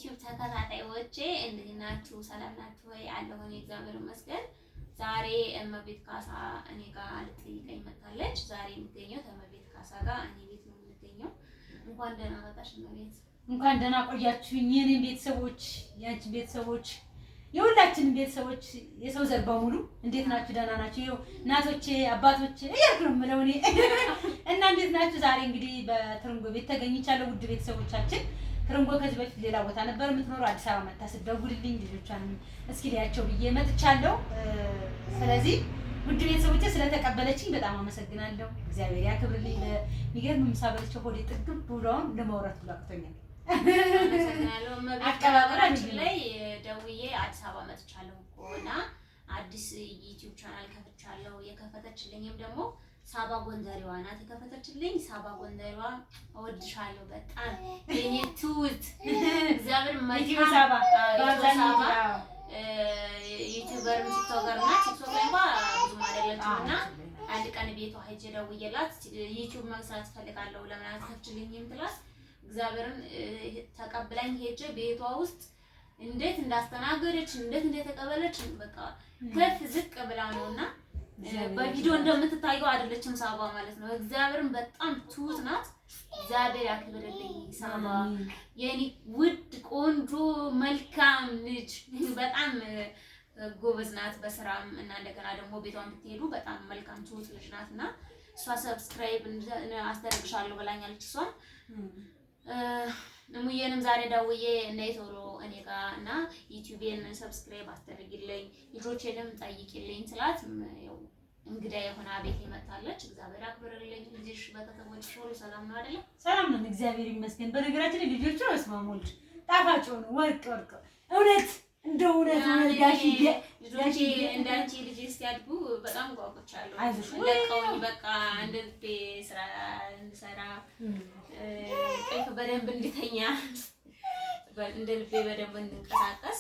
የዩቲዩብ ተከታታዮቼ እንዴት ናችሁ? ሰላም ናችሁ ወይ? አለሁ እኔ እግዚአብሔር ይመስገን። ዛሬ እመቤት ካሳ እኔ ጋር ልትጠይቀኝ መጣለች። ዛሬ የሚገኘው እመቤት ካሳ ጋር እኔ ቤት ነው የምንገኘው። እንኳን ደህና መጣሽ እመቤት። እንኳን ደህና ቆያችሁኝ የኔን ቤተሰቦች፣ የአንቺን ቤተሰቦች፣ የሁላችንም ቤተሰቦች፣ የሰው ዘር በሙሉ እንዴት ናችሁ? ደህና ናችሁ? ይኸው እናቶቼ አባቶቼ እያልኩ ነው የምለው እኔ እና እንዴት ናችሁ? ዛሬ እንግዲህ በትርንጎ ቤት ተገኝቻለሁ። ውድ ቤተሰቦቻችን ትርንጎ ከዚህ በፊት ሌላ ቦታ ነበር የምትኖረው። አዲስ አበባ መጥታ ስትደውልልኝ ልጆቿንም እስኪ ሊያቸው ብዬ መጥቻለሁ። ስለዚህ ውድ ቤተሰቦቼ ስለተቀበለችኝ በጣም አመሰግናለሁ። እግዚአብሔር ያክብርልኝ። በሚገርም ምሳ በልቼ ሆዴ ጥግብ ብሎ አሁን ለማውራት ብሎ አቅቶኛል። አመሰግናለሁ እመቤት። አቀባበላችን ላይ ደውዬ አዲስ አበባ መጥቻለሁ እኮ እና አዲስ ዩቲዩብ ቻናል ከፍቻለሁ። የከፈተችልኝም ደግሞ ሳባ ጎንደሬዋ ናት የከፈተችልኝ። ሳባ ጎንደሬዋ እወድሻለሁ በጣም የኔ ትውት እግዚአብሔር ኢትዮ መልካም ሳባ ኢትዮ ሳባ በአብዛኛው YouTuber ም TikToker ናት። ቲክቶክ ላይ እንኳ ብዙም አይደለችም እና አንድ ቀን ቤቷ ሄጄ ደውዬላት ዩቲዩብ መስራት እፈልጋለሁ ለምን አትከፍችልኝም ትላት እግዚአብሔርን ተቀብላኝ ሄጄ ቤቷ ውስጥ እንዴት እንዳስተናገደች እንዴት እንደተቀበለች በቃ ከፍ ዝቅ ብላ ነውና በቪዲዮ እንደምትታየው አይደለችም ሳባ ማለት ነው። እግዚአብሔርን በጣም ትሁት ናት። እግዚአብሔር ያክብርልኝ ሳባ የኔ ውድ ቆንጆ መልካም ልጅ በጣም ጎበዝ ናት በስራም እና እንደገና ደግሞ ቤቷን ብትሄዱ በጣም መልካም ትሁት ልጅ ናት እና እሷ subscribe አስደርግሻለሁ ብላኛለች። እሷም እሙዬንም ዛሬ ደውዬ ነይ ቶሎ እኔ ጋ እና ዩቲዩቤን subscribe አስደርግልኝ ልጆቼንም ጠይቂልኝ ስላት ያው እንግዳ የሆነ ቤት መጥታለች። እግዚአብሔር አክብርልኝ። ልጅሽ ቤተሰቦችሽ ሁሉ ሰላም ነው አይደለ? ሰላም ነን፣ እግዚአብሔር ይመስገን። በነገራችን ላይ ልጆቹ በስመ አብ ወልድ ጣፋጭ ሆኑ፣ ወርቅ ወርቅ፣ እውነት እንደ እውነት እውነት ጋሽዬ ልጆቼ እንዳንቺ ልጅ ሲያድጉ በጣም ጓጉቻለሁ። አይዞሽ። ለቀውኝ በቃ እንደ ልቤ ስራ እንድሰራ እንቅልፍ በደንብ እንድተኛ እንደ ልቤ በደንብ እንድንቀሳቀስ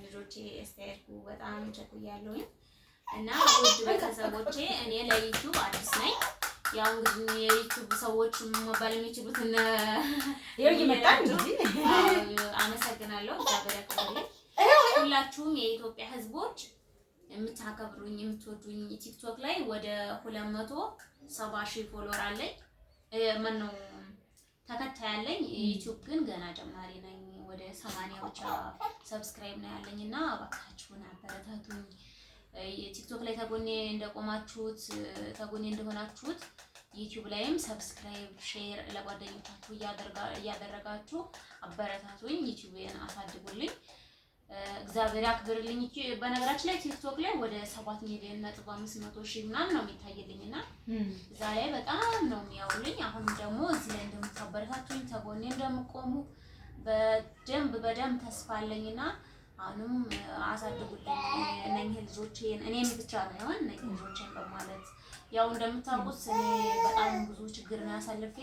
ልጆቼ እስኪያድጉ በጣም ቸኩያለሁኝ። እና ውድ ቤተሰቦቼ እኔ ለዩቲዩብ አዲስ ነኝ። ያው እንግዲህ የዩቲዩብ ሰዎች መባል የሚችሉት እነ ይኸው እየመጣን እንግዲህ አመሰግናለሁ። እግዚአብሔር ያክብርልኝ። ሁላችሁም የኢትዮጵያ ሕዝቦች የምታከብሩኝ የምትወዱኝ ቲክቶክ ላይ ወደ 270 ሺህ follower አለኝ። ማነው ተከታይ አለኝ። ዩቲዩብ ግን ገና ጀማሪ ነኝ። ወደ 80 ብቻ subscribe ነው ያለኝ እና እባካችሁን አበረታቱኝ። ቲክቶክ ላይ ተጎኔ እንደቆማችሁት ተጎኔ እንደሆናችሁት ዩቲዩብ ላይም subscribe፣ share ለጓደኞቻችሁ እያደረጋችሁ አበረታቱኝ። ዩቲዩብን አሳድጉልኝ። እግዚአብሔር ያክብርልኝ። በነገራችን ላይ ቲክቶክ ላይ ወደ 7 ሚሊዮን ነጥብ 500 ሺህ ምናምን ነው የሚታይልኝ እና እዛ ላይ በጣም ነው የሚያውልኝ። አሁንም ደግሞ እዚህ ላይ እንደምታበረታቱኝ ተጎኔ እንደምቆሙ በደንብ በደንብ ተስፋ አለኝና አሁንም አሳድጉልኝ እነኝህ ልጆቼን፣ እኔም ብቻ ሳይሆን እነኝህ ልጆቼን በማለት ያው እንደምታውቁት እኔ በጣም ብዙ ችግር ነው ያሳልፌ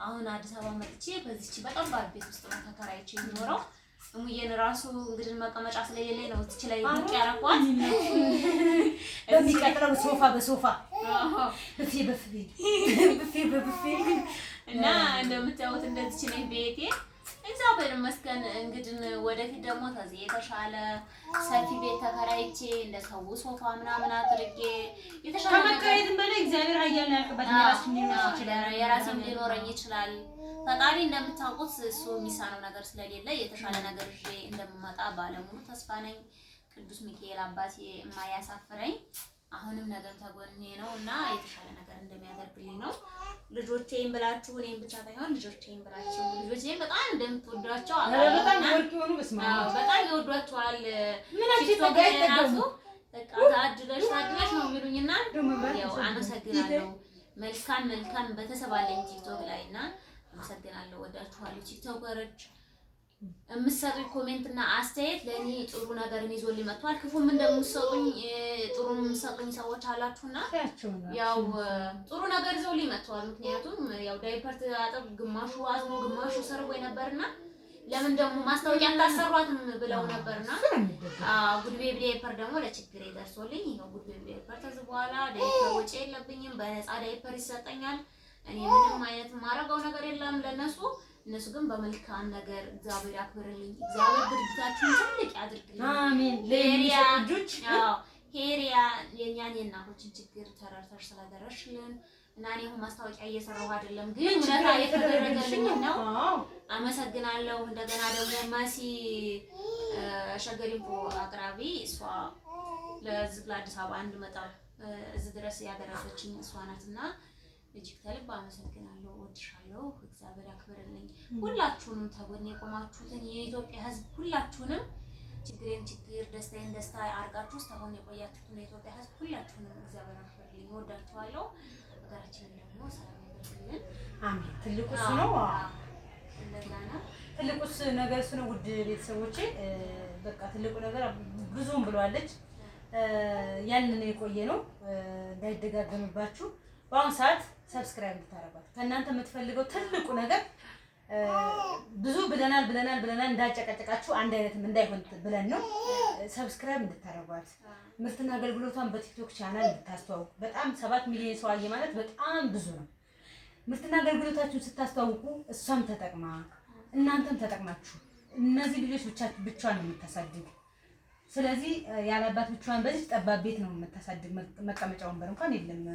አሁን አዲስ አበባ መጥቼ በዚች በጣም ባል ቤት ውስጥ ነው ተከራይቼ የሚኖረው። እሙዬን ራሱ እንግዲህ መቀመጫ ስለሌለኝ ነው እዚች ላይ ብቅ ያረኳት። በሚቀጥለው ሶፋ በሶፋ ብፌ በብፌ ብፌ በብፌ እና እንደምታዩት እንደዚች ነኝ ቤቴ። እግዚአብሔር ይመስገን። እንግዲህ ወደፊት ደግሞ ከዚህ የተሻለ ሰፊ ቤት ተከራይቼ እንደ ሰው ሶፋ ምናምን አድርጌ የተሻለ ነገር ከመከራየትም በላይ እግዚአብሔር ኃያል ነው ያልክበት የራስሽን ሊኖርሽ ይችላል። የራሴም ሊኖረኝ ይችላል። ፈጣሪ እንደምታውቁት እሱ የሚሳነው ነገር ስለሌለ የተሻለ ነገር ይዤ እንደምመጣ ባለሙሉ ተስፋ ነኝ። ቅዱስ ሚካኤል አባቴ የማያሳፍረኝ አሁንም ነገም ተጎኔ ነው እና የተሻለ ነገር እንደሚያደርግልኝ ነው። ልጆቼን ብላችሁ እኔም ብቻ ሳይሆን ልጆቼን ብላችሁ ልጆቼን በጣም እንደምትወዷቸው ኧረ በጣም ወርቅ የሆኑ በስመ አብ በጣም ይወዷቸዋል። ምናቸው ቲክቶክ ይጠጋ ላይ ራሱ አይጠገቡም። በቃ ታድለሽ ታድለሽ ነው የሚሉኝና ያው አመሰግናለሁ። መልካም መልካም ቤተሰብ አለኝ ቲክቶክ ላይ እና አመሰግናለሁ። ወዳችኋለሁ። ቲክቶከሮች የምትሰጡኝ comment እና አስተያየት ለእኔ ጥሩ ነገርን ይዞልኝ መጥቷል። ክፉም እንደምትሰጡኝ ጥሩ የምትሰጡኝ ሰዎች አላችሁና ያው ጥሩ ነገር ይዘውልኝ መጥተዋል። ምክንያቱም ያው ዳይፐር አጥብ ግማሹ አዝኖ ግማሹ ሰርቦ ነበርና ለምን ደግሞ ማስታወቂያ አታሰሯትም ብለው ነበርና Good Baby ዳይፐር ደግሞ ለችግሬ ደርሶልኝ ይኸው Good Baby ዳይፐር ከዚህ በኋላ ዳይፐር ወጪ የለብኝም። በነፃ ዳይፐር ይሰጠኛል። እኔ ምንም አይነት የማደርገው ነገር የለም ለነሱ እነሱ ግን በመልካም ነገር እግዚአብሔር ያክብርልኝ። እግዚአብሔር ድርጅታችሁን ትልቅ ያድርግልኝ። አሜን። ሄሪያ ልጆች አዎ ሄሪያ የእኛን የእናቶችን ችግር ተረድተሽ ስለደረስሽልን እና እኔ አሁን ማስታወቂያ እየሰራሁ አይደለም፣ ግን እውነታ የተደረገልኝ ነው። አመሰግናለሁ። እንደገና ደግሞ መሲ ሸገር ኢንፎ አቅራቢ እሷ ለዚህ ለአዲስ አበባ እንድመጣ እዚህ ድረስ ያደረሰችኝ እሷ ናትና እጅግ ከልብ አመሰግናለሁ። እወድሻለሁ። እግዚአብሔር ያክብርልኝ። ሁላችሁንም ተጎን የቆማችሁትን የኢትዮጵያ ሕዝብ ሁላችሁንም ችግሬን ችግር ደስታዬን ደስታ አድርጋችሁ እስካሁን የቆያችሁትን የኢትዮጵያ ሕዝብ ሁላችሁንም እግዚአብሔር ያክብርልኝ። እወዳችኋለሁ። ሀገራችንን ደግሞ ሰላም ያደርግልን። አሜን። ትልቁ እሱ ነው። እንደዛ ነው። ትልቁስ ነገር እሱ ነው። ውድ ቤተሰቦቼ በቃ ትልቁ ነገር ብዙም ብለዋለች። ያንን የቆየ ነው እንዳይደጋገምባችሁ። በአሁኑ ሰዓት subscribe እንድታረጓት ከእናንተ የምትፈልገው ትልቁ ነገር ብዙ ብለናል ብለናል ብለናል እንዳጨቀጨቃችሁ አንድ አይነትም እንዳይሆን ብለን ነው። subscribe እንድታረጓት ምርትና አገልግሎቷን በቲክቶክ ቻናል እንድታስተዋውቁ። በጣም 7 ሚሊዮን ሰው አየ ማለት በጣም ብዙ ነው። ምርትና አገልግሎታችሁን ስታስተዋውቁ እሷም ተጠቅማ እናንተም ተጠቅማችሁ እነዚህ ልጆች ብቻዋን ነው የምታሳድግ። ስለዚህ ያለ አባት ብቻዋን በዚህ ጠባብ ቤት ነው የምታሳድግ። መቀመጫ ወንበር እንኳን የለም።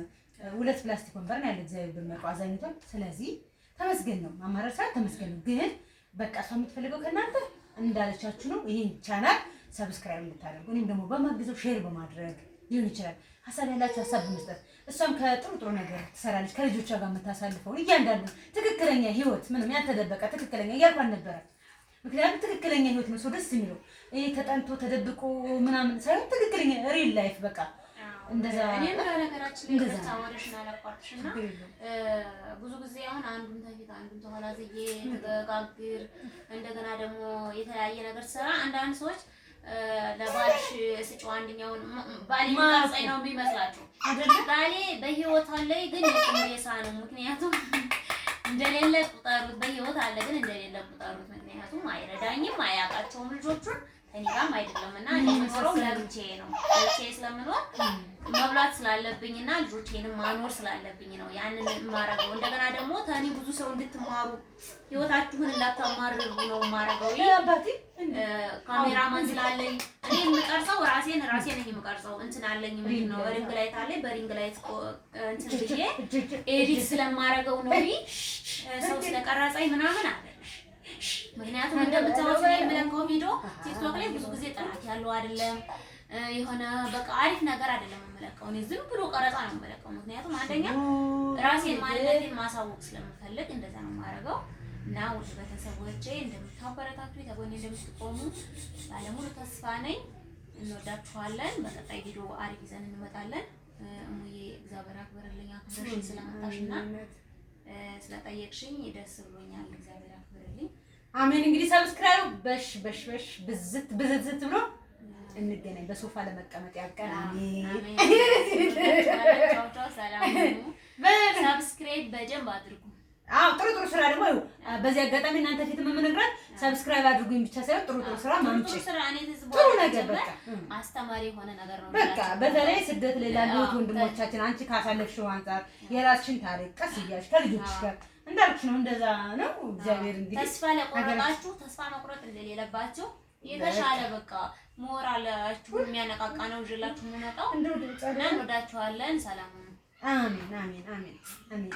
ሁለት ፕላስቲክ ወንበር ነው ያለ እግዚአብሔር በሚያውቀው አዛኝቷል። ስለዚህ ተመስገን ነው ማማረር ሳይሆን ተመስገን ነው። ግን በቃ እሷ የምትፈልገው ከእናንተ እንዳለቻችሁ ነው። ይሄን channel subscribe እንድታደርጉ እኔም ደግሞ በማግዘው share በማድረግ ሊሆን ይችላል። ሀሳብ ያላችሁ ሀሳብ በመስጠት እሷም ከጥሩ ጥሩ ነገር ትሰራለች። ከልጆቿ ጋር የምታሳልፈውን እያንዳንዱ ትክክለኛ ህይወት ምንም ያልተደበቀ ትክክለኛ እያልኩ አልነበረም። ምክንያቱም ትክክለኛ ህይወት ነው ሰው ደስ የሚለው ይሄ ተጠንቶ ተደብቆ ምናምን ሳይሆን ትክክለኛ real life በቃ እንደዛ። እኔም በነገራችን ላይ እንደዛ ይቅርታ ነው። ወሬሽን አላቋርጥሽና ችግር የለውም። ብዙ ጊዜ አሁን አንዱን ተፊት አንዱን ተኋላ ዝዬ ተጋግር እንደገና ደግሞ የተለያየ ነገር ስራ አንዳንድ ሰዎች ለባልሽ ስጪው አንደኛውን ባሌ የሚቀርጸኝ ነው የሚመስላቸው። አይደለ? ባሌ በህይወት አለ ግን የቁም ሬሳ ነው። ምክንያቱም እንደሌለ ቁጠሩት። በህይወት አለ ግን እንደሌለ ቁጠሩት። ምክንያቱም አይረዳኝም፣ አያውቃቸውም ልጆቹን ከእኔ ጋርም አይደለም እና እኔ የምኖረው ለብቻዬ ነው። ለብቻዬ ስለምኖር መብላት ስላለብኝ እና ልጆቼንም ማኖር ስላለብኝ ነው ያንን የማረገው። እንደገና ደግሞ ከእኔ ብዙ ሰው እንድትማሩ ህይወታችሁን እንዳታማርሩ ነው የማረገው። ይሄ አባቴ ካሜራማን ስላለኝ እኔ የምቀርጸው ራሴን ራሴ ነኝ የምቀርጸው። እንትን አለኝ ምንድን ነው ring light አለኝ። በ ring light እንትን ብዬ edit ስለማረገው ነው እንጂ ሰው ስለቀረጸኝ ምናምን አለ። ምክንያቱም እንደምታወት ላይ የምለቀው ቪዲዮ ቲክቶክ ላይ ብዙ ጊዜ ጥራት ያለው አይደለም። የሆነ በቃ አሪፍ ነገር አይደለም የምለቀው። እኔ ዝም ብሎ ቀረጻ ነው የምለቀው። ምክንያቱም አንደኛ ራሴን ማንነቴን ማሳወቅ ስለምፈልግ እንደዛ ነው የማደርገው። እና ውድ ቤተሰቦቼ እንደምታበረታቱ ከጎኔ እንደምትቆሙ ባለሙሉ ተስፋ ነኝ። እንወዳችኋለን። በቀጣይ ቪዲዮ አሪፍ ይዘን እንመጣለን። እሙዬ እግዚአብሔር አክብርልኝ። አክብረሽኝ ስለመጣሽና ስለጠየቅሽኝ ደስ ብሎኛል። እግዚአብሔር አክብርልኝ። አሜን። እንግዲህ subscribe በሽ በሽ በሽ ብዝት ብዝት ብሎ እንገናኝ። በሶፋ ለመቀመጥ ያብቃን። አሜን። አሜን። እንወዳችኋለን። ቻው ቻው። ሰላም ሁኑ። Subscribe በደንብ አድርጉ። አዎ ጥሩ ጥሩ ስራ ደግሞ ይኸው በዚህ አጋጣሚ እናንተ ፊት የምነግራት subscribe አድርጉኝ ብቻ ሳይሆን ጥሩ ጥሩ ስራ ማምጪ፣ ጥሩ ስራ እኔ ህዝቡ ጥሩ ነገር በቃ አስተማሪ የሆነ ነገር ነው። በቃ በተለይ ስደት ላይ ላሉት ወንድሞቻችን አንቺ ካሳለፍሽው አንጻር የራስሽን ታሪክ ቀስ እያልሽ ከልጆችሽ ጋር እንዳልኩሽ ነው። እንደዛ ነው። እግዚአብሔር እንግዲህ ተስፋ ለቆረጣችሁ ተስፋ መቁረጥ እንደሌለባችሁ የተሻለ በቃ ሞራላችሁ የሚያነቃቃ ነው ይዤላችሁ የምመጣው እንደው እና እንወዳችኋለን። ሰላም ሁኑ። አሜን አሜን አሜን አሜን።